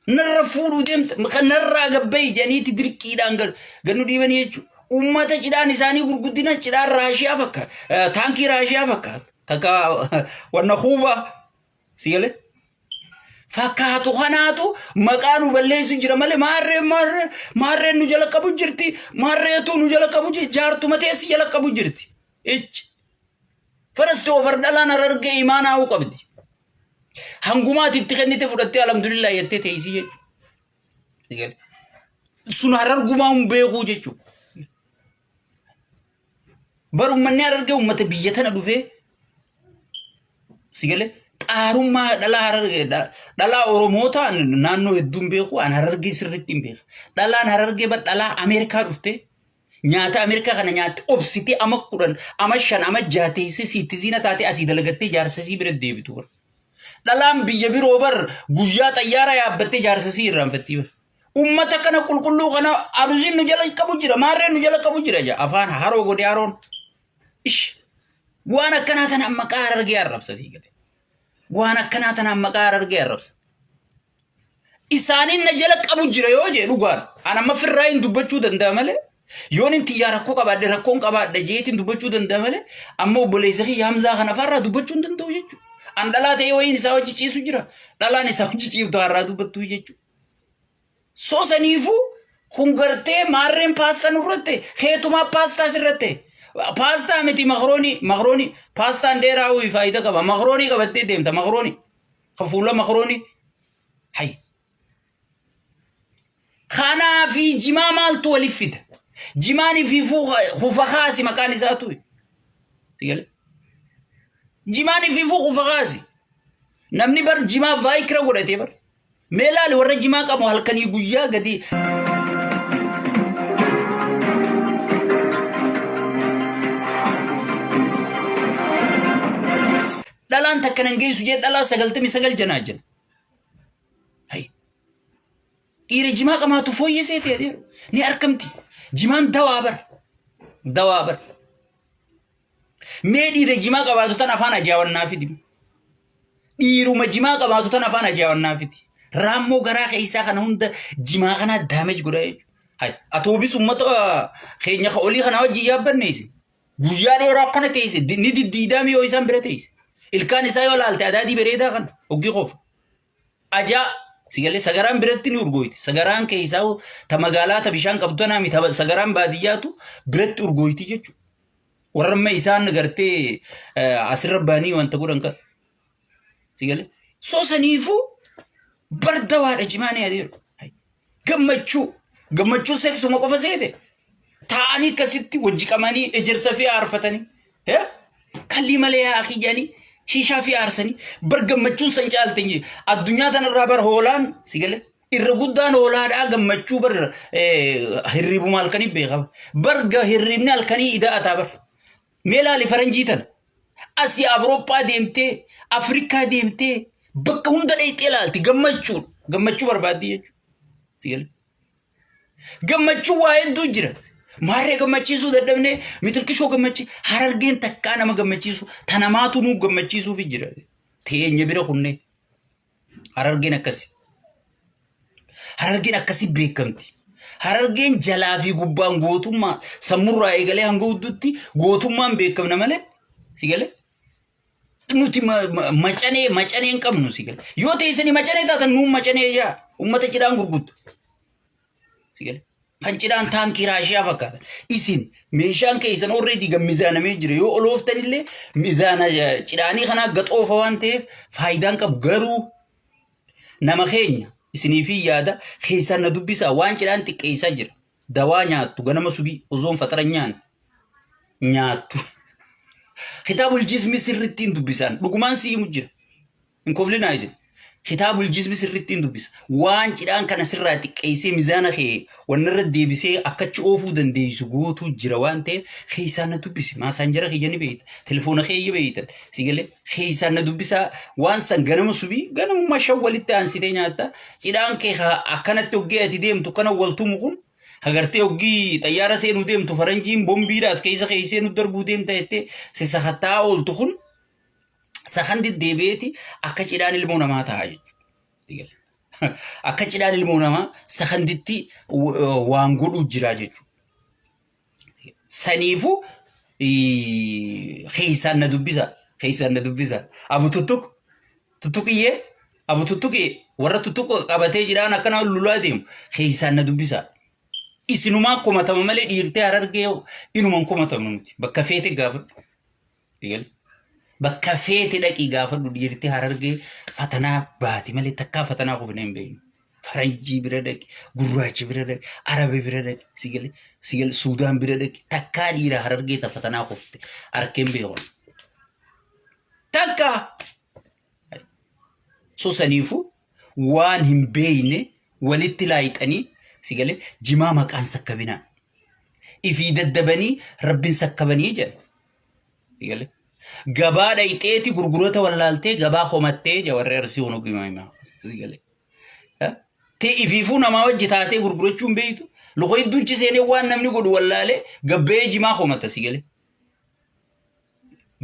Narra fuudhuu deemta kan narraa gabba'i jedhaniiti dirqiidhaan gad gad nu dhiibanii jechuudha. Uummata cidhaan isaanii gurguddina cidhaan Raashiyaa fakkaata. Taankii Raashiyaa fakkaata. Takka wanna kuubaa si galee. Fakkaatu kanaatu maqaa nu balleessu jira malee maarreen maarreen maarreen nu jala qabu jirti maarreetu nu jala qabu jirti jaartuma teessi jala qabu jirti. Ichi. First over dhalaan harargee imaanaa qabdi. Hangumaa ati itti kennite fudhattee alhamdulillah jettee teessii jechuudha. Sun harargumaa hin beekuu jechuudha. Bar uummanni harargee uummata biyya tana dhufee si galee xaarummaa dhalaa harargee dhalaa Oromoota naannoo hedduun beeku an harargee sirriitti hin beeka. Dhalaan harargee bar dhalaa Ameerikaa dhuftee Nyaata Ameerikaa kana nyaatte obsitee ama 10 ama 5 ama 6 teessee siitti ziina taatee asii dalagattee jaarsa isii bira deebitu bar. Dhalaan biyya biroo bar guyyaa xayyaara yaabbattee jaarsa isii irraanfattii bar. Ummata kana qulqulluu kana arusiin nu jala qabu jira maarreen nu jala qabu jira jaa afaan haroo godhe haroon. Ish waan akkanaa tanaan maqaa harargee arrabsa sii gale. Waan akkanaa tanaan maqaa harargee arrabsa. Isaaniin na jala qabu jira yoo jee dhugaadha. An amma firraa hin dubbachuu danda'a malee yoon hin tiyyaa rakkoo qabaadhe rakkoon qabaadha jeetiin dubbachuu danda'a malee amma obboleessa kiyya Hamzaa kana faarraa dubbachuu hin danda'u jechuudha. An dhalaa ta'ee wayiin isaa wajji ciisu jira. Dhalaan isaa wajji ciiftu har'aa dubbattuu jechuudha. Soo saniifuu kun gartee maarreen paastaa nurratte keetumaa paastaa sirratte. Paastaa miti makroonii makroonii paastaan dheeraa uyi faayidaa qaba makroonii qabattee deemta makroonii. Ka fuula makroonii. Hay. Kanaa fi jimaa maaltu waliif fida? Jimaan fi kufa kaasi maqaan isaatu. Sigale. Jimaan fi kufa kaasi. Namni bar jimaa vaayikira godhatee bar. Mee laali warra jimaa qabu halkanii guyyaa gadi. Dhalaan takka nan geessu jee dhalaa 99 janaa jira. Hay. Dhiira jimaa qamaatu fooyyesee ta'e adeemu. Ni argamti. Jimaan dawaa bar. Dawaa bar. Mee dhiira jimaa qabaatu tan afaan ajaa'annaa fidi. Dhiiruma jimaa qabaatu tan afaan ajaa'annaa fidi. Raammoo garaa keessaa kana hunda jimaa kanaa daameej godhaa jechuudha. Hay. Atoobis uummata keenya ka olii kanaa wajjin yaabbanne isin. Guyyaa dheeraa akkana teesse ni diddiidaami yoo isaan bira teesse. Ilkaan isaa yoo laalte adaadii bareedaa kana hoggii qofa. Ajaa si galee sagaraan biratti ni urgooyti. Sagaraan keessaa ta magaalaa ta bishaan qabdu tanaa miti sagaraan baadiyyaatu biratti urgooyti jechuudha. Warra amma isaan gartee asirra ba'anii wanta godhan kana. Si galee soo saniifuu bardawaadha jimaan adeemu. Gammachuu gammachuu seksuma qofa seete taa'anii akkasitti wajji qamanii ejersa fi aarfatanii kallii malee yaa akii jedhanii shiishaa fi aarsanii bar gammachuun san caalte hin jiru. Addunyaa tanarraa bar hoolaan si galee irra guddaan hoolaadhaa gammachuu bar hirribuma halkanii beekama. Bar hirribni halkanii ida'ataa bar. Mee laali faranjii tana. Asii Awurooppaa deemtee, Afrikaa deemtee, bakka hunda dhayxee laalti gammachuudha. Gammachuu barbaaddi jechuudha. Gammachuu waa hedduu jira. Maarree gammachiisuu dadhabnee mitirkishoo gammachii harargeen takkaa nama gammachiisu tanamaatu nuu gammachiisuufi jira. Teenya bira kunnee. Harargeen akkasi. Harargeen akkasi beekamti. Harargeen jalaa fi gubbaan gootummaa sammurraa eegalee hanga hudduutti gootummaan beekamna malee si galee nuti macanee macanee hin qabnu si galee. Yoo teessanii macanee taatan nuun macanee yaa uummata cidhaan gurguddu. Si galee. Kan cidhaan taankii Raashiyaa fakkaatan. Isin meeshaan keessan already gan mizaanamee jira. Yoo olooftan illee mizaana cidhaanii kanaa gaxoofa waan ta'eef faayidaan qabu. Garuu nama keenya isiniifii yaada keessaan na dubbisaa waan cidhaan xiqqeessaa jira. Dawaa nyaattu ganama subii osoon faxara hin nyaanne nyaattu. Kitaabul jismi sirriitti hin dubbisaan dhugumaan si himu jira. Hin koflinaa isin. Kitaabul jismi sirriitti hin dubbisa. Waan cidhaan kana sirraa xiqqeessee mizaana kee wanna irra deebisee akkachi oofuu dandeessu gootuu jira waan ta'eef keessaan na dubbisi. Maasaanjara kiyya ni beekta. Telefoona kiyya beektan. Si galee keessaan na dubbisaa waan san ganama subii ganamuma shan walitti aansitee nyaatta. Cidhaan kee akkanatti hoggee ati deemtu kana wal tumu kun hagartee hoggii xayyaara seenuu deemtu faranjiin bombiidha as keessa keessee nu darbuu deemta jettee si sakattaa ooltu kun sakan deddeebi'eeti akka cidhaan ilmoo namaa ta'a jechuudha. Akka cidhaan ilmoo namaa sakanditti waan godhuu jira jechuudha. Saniifuu keessaan na dubbisa. Keessaan na dubbisa. Abu tuttuq tuttuqiyyee abu tuttuqi warra tuttuq qabatee jiraan akkana lulaa deemu keessaan na dubbisa. Isinumaa komatama malee dhiirtee harargee inuman komatamnu nuti. Bakka feete gaafadhu. Eegale. Bakka feete dhaqii gaafadhu dhiirti harargee fatanaa baati malee takkaa fatanaa kufnee hin beeknu. Faranjii bira dhaqi, gurraacha bira dhaqi, arabe bira dhaqi, sigale, sigale, Suudaan bira dhaqi, takkaa dhiira harargee ta fatanaa kufte arkee hin beeku. Takkaa. So saniifuu waan hin beekne walitti laayixanii sigale jimaa maqaan sakkabinaa. Ifii daddabanii rabbin sakkabanii jedha. Sigale. Gabaa dhayxeeti gurgurata wallaaltee gabaa komattee jedha warri arsii hono himaa himaa. Sigale. Tee ifiifuu namaa wajji taatee gurgurachuu hin beektu. Luka idduuchi seenee waan namni godhu wallaalee gabbee jimaa komata sigale.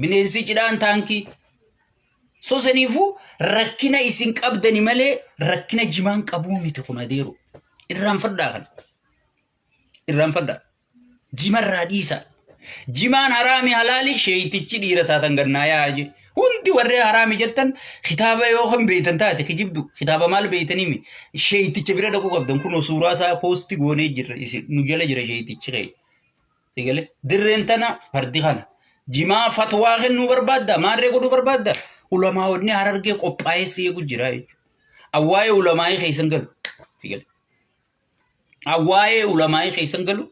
Bineensi cidhaan taankii. So saniifuu rakkina isin qabdani malee rakkina jimaan qabuu miti kun adeeru. Irraanfadhaa kana. Irraanfadhaa. Jimarraa dhiisa. Jimaan haraami halaali sheeytichi dhiira taatan gannaa yaa je. Hundi warree haraami jettan kitaaba yoo kan beeytan taate kijibdu kitaaba maal beeytanimi sheeyticha bira dhaquu qabdan kunoo suuraa isaa poosti goonee jirra isin nu jala jira sheeytichi kee. Sigale dirreen tana fardi kana jimaa fatwaa kennuu barbaadda maarree godhuu barbaadda ulamaa'onni harargee qophaa'ee si eegu jira jechuudha. Awwaa'ee ulamaa'ii keessan galu. Sigale. Waa'ee ulamaa'ii keessan galu,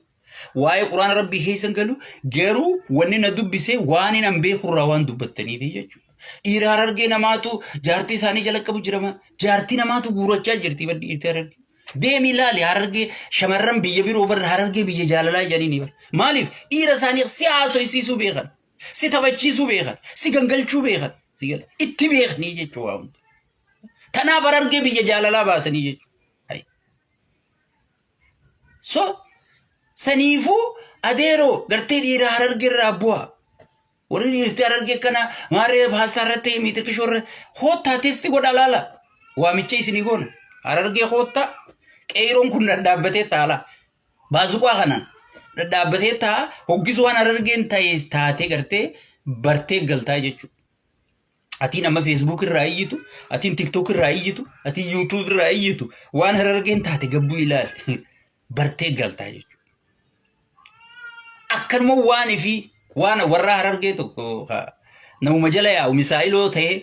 waa'ee quraana rabbii keessan galu, garuu wanni na dubbise waan hin beekurraa waan dubbattaniifi jechuudha. Dhiira harargee namaatu jaartii isaanii jala qabu jira maa? Jaartii namaatu guurachaa jirti bar dhiirti harargee. Deemi ilaali harargee shamarran biyya biroo bar harargee biyya jaalalaa jedhanii bar. Maaliif dhiira isaanii si haasoysiisuu beekan, si taphachiisuu beekan, si gangalchuu beekan, si gala itti beekanii jechuudha waa hunda. Tanaaf harargee biyya jaalalaa baasanii jechuudha. Hai. So saniifuu adeeroo gartee dhiira harargee irraa bu'a. Warri dhiirti harargee kana maarree paastaa irratti miitirkishoo irratti koottaa teesti godha laala. Waamicha isinii goona. Harargee koottaa qeeyroon kun dhadhaabbatee taala. Baazuqaa kanaan dhadhaabbatee taa hoggisu waan harargeen ta'e taatee gartee bartee galtaa jechuudha. Atiin amma Facebook irraa iyyitu, atiin TikTok irraa iyyitu, atiin YouTube irraa iyyitu waan harargeen taate gabbuu ilaali. Bartee galtaa jechuudha. Akkanuma waan fi waan warra harargee tokko namuma jala yaa'u misaa'iloo ta'ee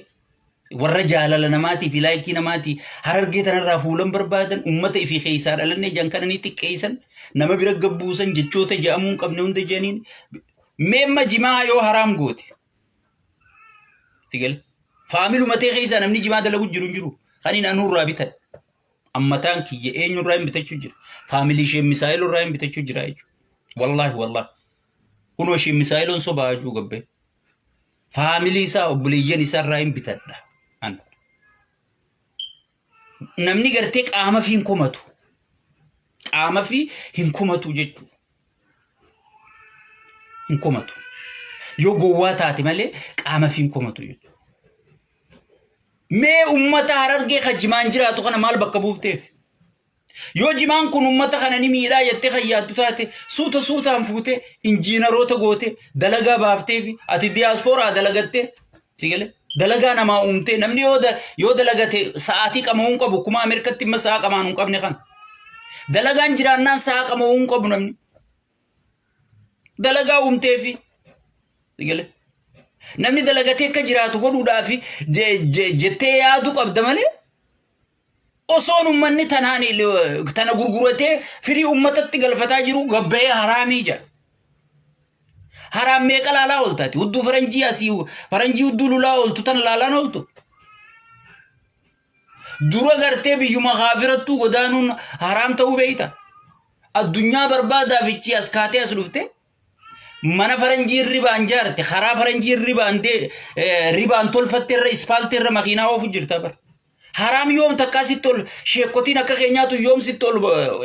warra jaalala namaatii fi laayikii namaatii harargee tanarraa fuulan barbaadan ummata ifii keessaa dhalannee jan kana ni xiqqeessan nama bira gabbuusan jechoota je'amuu hin qabne hunda jedhaniin meemma jimaa yoo haraam goote Si gale? Faamiluma tee keessaa namni jimaa dalagu jiru hin jiru. Kan inni anuurraa bitan. Ammataan kiyya eenyurraa hin bitachuu jira. Faamilii ishee misaa'ilurraa hin bitachuu jira jechuudha. Wallaahi wallaahi. Kunoo ishee misaa'iloon sobaa jechuu gabbee. Faamilii isaa obboleeyyan isaarraa hin bitadha. An. Namni gartee qaama fi hin komatu. Qaama fi hin komatu jechuudha. Hin komatu. Yoo gowwaa taate malee qaama fi hin komatu jechuudha. Mee ummata harargee ka jimaan jiraatu kana maal bakka buufteef? Yoo jimaan kun ummata kana ni miidhaa jettee kan yaaddu taate suuta suutaan fuutee injiinaroota goote dalagaa baaftee fi ati diyaaspooraa dalagattee si galee dalagaa namaa uumtee namni yoo yoo dalagate sa'aatii qama'uu hin qabu kuma Ameerikatti imma sa'a qamaan hin qabne kana. Dalagaan jiraannaan sa'a qama'uu hin qabu namni. Dalagaa uumtee fi si galee namni dalagatee akka jiraatu godhuudhaaf jettee yaaduu qabda malee Osoon ummanni tanaan tana gurguratee firii ummatatti galfataa jiru gabba'ee haraamii jedha. Haraam meeqa laalaa oolta ati? Hudduu faranjii asii faranjii hudduu lulaa ooltu tana laalaan ooltu. Dura gartee biyyuma kaafirattuu godaanuun haraam ta'uu beeyta. Addunyaa barbaadaaf ichi as kaatee as dhufte mana faranjii ribaan jaarte karaa faranjii ribaan ribaan tolfatte irra ispaaltii irra makiinaa oofu jirta bara. Haraam yoom takkaa sitti ol sheekkotiin akka keenyaatu yoom sitti ol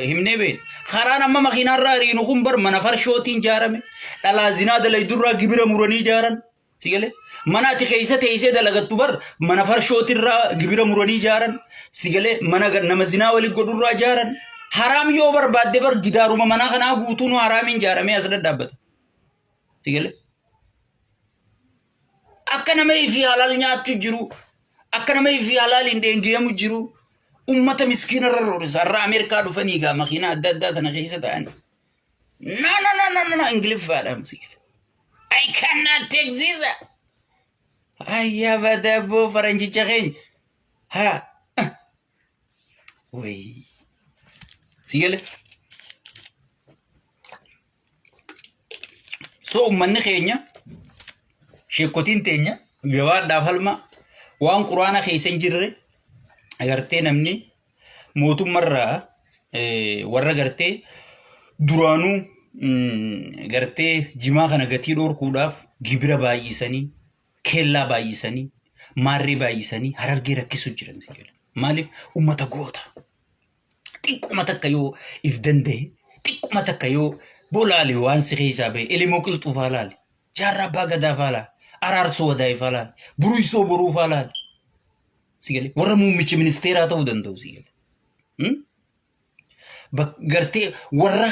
himnee beekna. Karaan amma makiinaarraa ariinu kun bar mana farshootiin ijaarame. Dhalaa zinaa dalaydurraa gibira muranii ijaaran. Si galee? Mana ati keessa teessee dalagattu bar mana farshootirraa gibira muranii ijaaran. Si galee mana nama zinaa wali godhurraa ijaaran. Haraam yoo barbaadde bar gidaaruma manaa kanaa guutuun haraamiin ijaaramee as dhadhaabbata. Si galee? Akka nama ifii halaal nyaachuu jiru, akka nama ifii halaal hin dheengiyamu jiru, ummata miskiina irra roorisa. Har'a Ameerikaa dhufanii gaa makiinaa adda addaa tana keessa ta'anii. No, no, no, no, no, no, Ingiliffaadhaan si gale. I cannot take this. Ayyaa badabboo faranjicha keenya. Haa. Wayii. Si gale. So ummanni keenya sheekotiin teenya gabaadhaaf halma waan quraana keessa hin jirre agartee namni mootummarraa warra gartee duraanuu gartee jimaa kana gatii dhorkuudhaaf gibira baay'isanii keellaa baay'isanii maarree baay'isanii harargee rakkisu jiran. Maaliif ummata goota. Xiqquma takka yoo if danda'e, xiqquma takka yoo bolaale waan si keessaa ba'e, Elemoo Qilxuu faa laale, Jaarraa Abbaa Gadaa faa laale, Araarsoo Wadaayii faa laale, Buruuysoo Boruu faa laale. Si galee warra muummicha ministeeraa ta'uu danda'u si galee. Gartee warra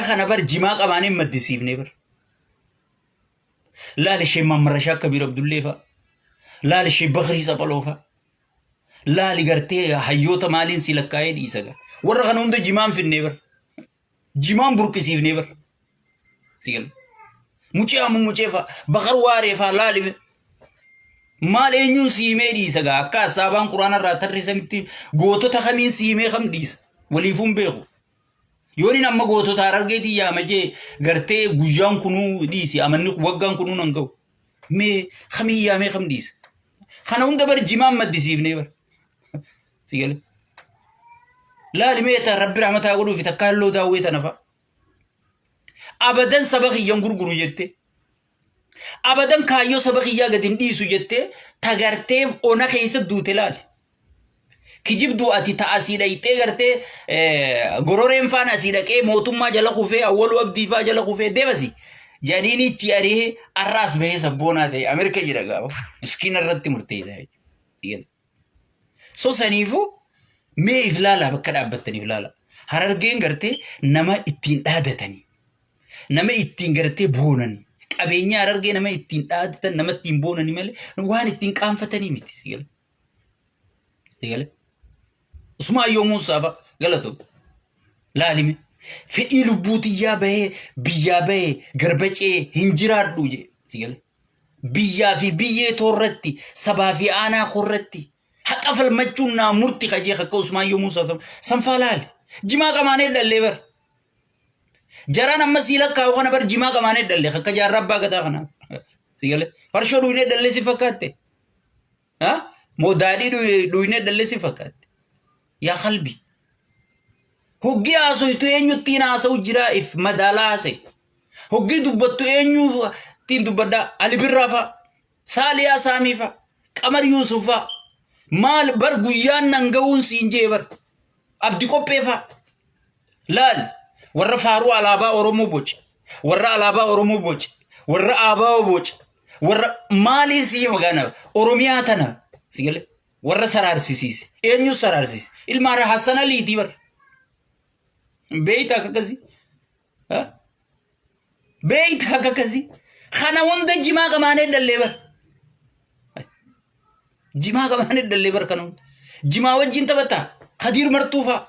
kana bar jimaa qabaanee hin maddisiifnee bar. Laali ishee Maammarashaa Kabiir Abdullee fa'a. Laali ishee Bakrii Saphaloo fa'a. Laali gartee hayyoota maaliin si lakkaa'ee dhiisa gaa. Warra kana hunda jimaan finnee bar. Jimaan burqisiifnee bar. Si galee. Mucee ammoo mucee fa'a. Bakar Waaree fa'a laali. Maal eenyuun si himee dhiisa gaa akka assaabaan quraana irraa tarrisanitti gootota kamiin si himee kam dhiisa. Waliifuu hin beeku. Yoon inni amma gootota harargeetii yaama jee gartee guyyaan kunuu dhiisi amanni waggaan kunuu nan ga'u. Mee kamiin yaamee kam dhiisa. Kana hunda bar jimaan maddisiifnee bar. Si galee. Laali mee ta rabbi rahmataa godhuufi takkaa halloo daawwee tana fa'a. Abadan saba kiyyan gurguru jettee. Abadan kaayyoo saba kiyyaa gadi hin dhiisu jettee tagartee ona keessa duute laali. Kijibduu ati ta asii dhayxee gartee gororeen faana asii dhaqee mootummaa jala kufee awwaluu abdii faa jala kufee deemasi. Jedhaniin ichi ari'ee har'aas bahee sabboonaa ta'e Ameerika jira gaafa miskiina irratti murteessa jechuudha. So saniifuu mee if laalaa bakka dhaabbattaniif ilaala. Harargeen gartee nama ittiin dhaadatanii nama ittiin gartee boonan qabeenya harargee nama ittiin dhaadatan nama ittiin boonanii malee waan ittiin qaanfatanii miti. Si galee? Si galee? Usmaayyoo Muusaa fa'a galatoo laalime fedhii lubbuu tiyyaa bahee biyyaa bahee garbacee hin jiraadhu jee si galee? Biyyaa fi biyyee toorratti sabaa fi aanaa koorratti haqa falmachuun naa murti kajee akka Usmaayyoo Muusaa sanfaa laali. Jimaa qamaanee dhallee bar. Jaraan amma sii lakkaa'u kana bar jimaa qamaanee dhalle akka jaarraa abbaa gadaa kana. Si galee farshoo dhuynee dhallee si fakkaatte. Ha? Moo daadhii dhuynee dhallee si fakkaatte. Yaa qalbi. Hoggii haasoytu eenyuttiin haasa'u jiraa if madaalaa haasa'e. Hoggii dubbattu eenyuttiin dubbadhaa Ali Birraa fa'a. Saaliyaa Saamii fa'a. Qamar Yuusuf fa'a. Maal bar guyyaan nan ga'uun siin jee bar. Abdi qophee fa'a. Laal warra faaruu alaabaa Oromoo boce, warra alaabaa Oromoo boce, warra ABO boce, warra maaliin si hima gaana Oromiyaa tana si galee warra saraarsisiise. Eenyu saraarsise? Ilma Hassan Aliitii bara. Beeyta akka akkasii. Beeyta akka akkasii. Kana hunda jimaa qamaanee dhallee bara. Jimaa qamaanee dhallee bara kana hunda. Jimaa wajjin taphataa. Kadiir Martuu fa'a.